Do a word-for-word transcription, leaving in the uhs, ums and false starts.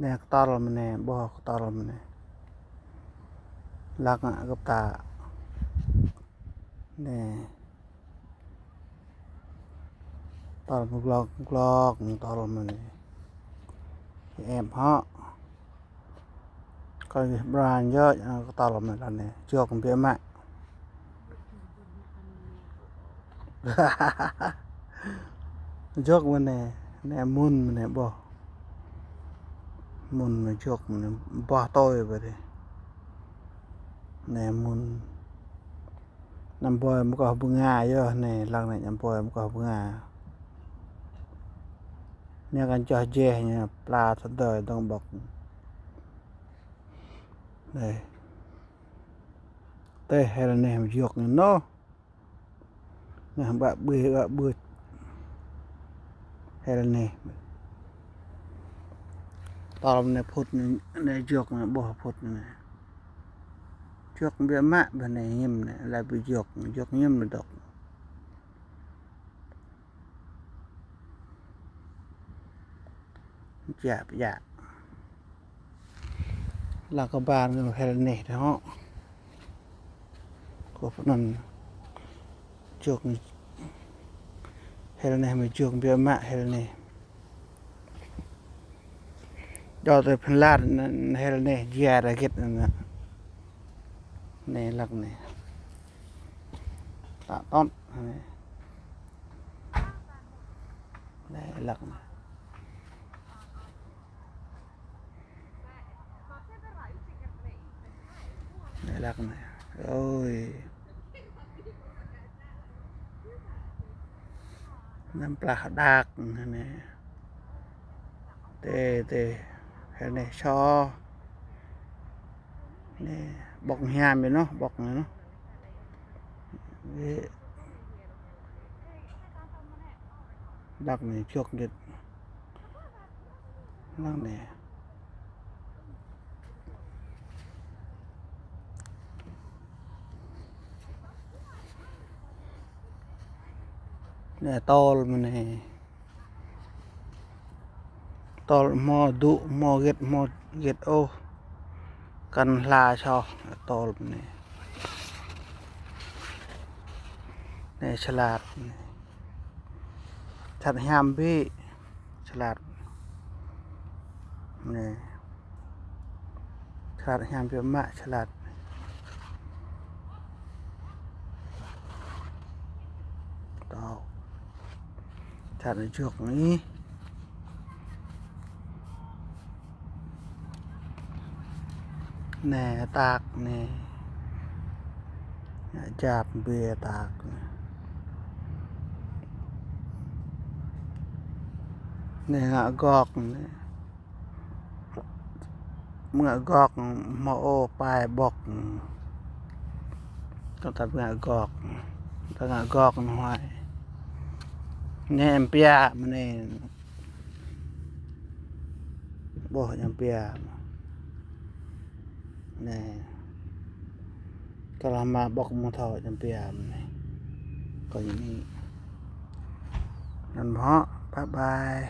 Anai kơtol mơ̆n anai, ƀuh kơtol mơ̆n anai. Lăng ngă kơ pơtă. Anai. Tol mơ̆n glok, glok, tol mơ̆n anai. Em hŏ. Kơ gih bran yơh, kơtol mơ̆n anai. Jŏk biă mă. Jŏk mơ̆n anai, anai mŭn mơ̆n anai ƀuh. Mŭn mơ̆n jŏk mơ̆n anai, ƀuh tui ƀơi adih. Anai mŭn. Anăm ƀơi mơkoh bơnga yơh anai, lăng anai anăm ƀơi mơkoh bơnga. Anai kăn čoh jeh anai, pla tơdơi dơ̆ng ƀŏk. Anai. Tơl hel anai mơ̆ jŏk anai nô. Anai ƀă ƀơi, ƀă ƀơi. Hel anai. Tol mơ̆n anai phŭt anai, anai jŏk anai ƀuh phŭt anai. Jŏk biă mă ƀơi anai hiam anai, laĭ ƀu jŏk, jŏk hiam anai dŏ. Jăp, jăp. Lăng kơ ƀar ngă hel anai tơ hŏ. Kơ pơanăn jŏk hel anai mơ̆ jŏk biă mă hel anai. Dŏ tơ Phần Lan anai hel anai jia ra git anai. Anai lăng anai. Tă tŏt anai. Anai lăng anai. Anai lăng anai. Ôi. Anăm plah đak anai. Tê, tê. Hel anai so. Anai, ƀŏk hiam anai nô, ƀŏk anai nô. Anai. Đak anai jŏk git. Lăng anai. Anai tol mơ̆n anai. Tol hmâo dŭ, hmâo git, hmâo git ôh. Kăn hla soh, tol mơ̆n anai. Anai čơlat anai. Čơlat hiam ƀĭ. Čơlat. Anai. Čơlat hiam biă mă čơlat. Tŏ. Čơlat anai jŏk anai. Anai, tak anai. Ngă jăp ƀơi tak anai. Anai ngă gŏk anai. Ngă gŏk hmâo ôh pai ƀŏk. Kơ ta ngă gŏk. Ta ngă gŏk anai huai. Anai em pia mơ̆n anai. Ƀuh ñăm pia. Anai. Kơ lăng mă ƀŏk mơ̆ng thâo ñăm pia mơ̆n anai. Kơ ñu anai. Anŭn hŏ, bye bye.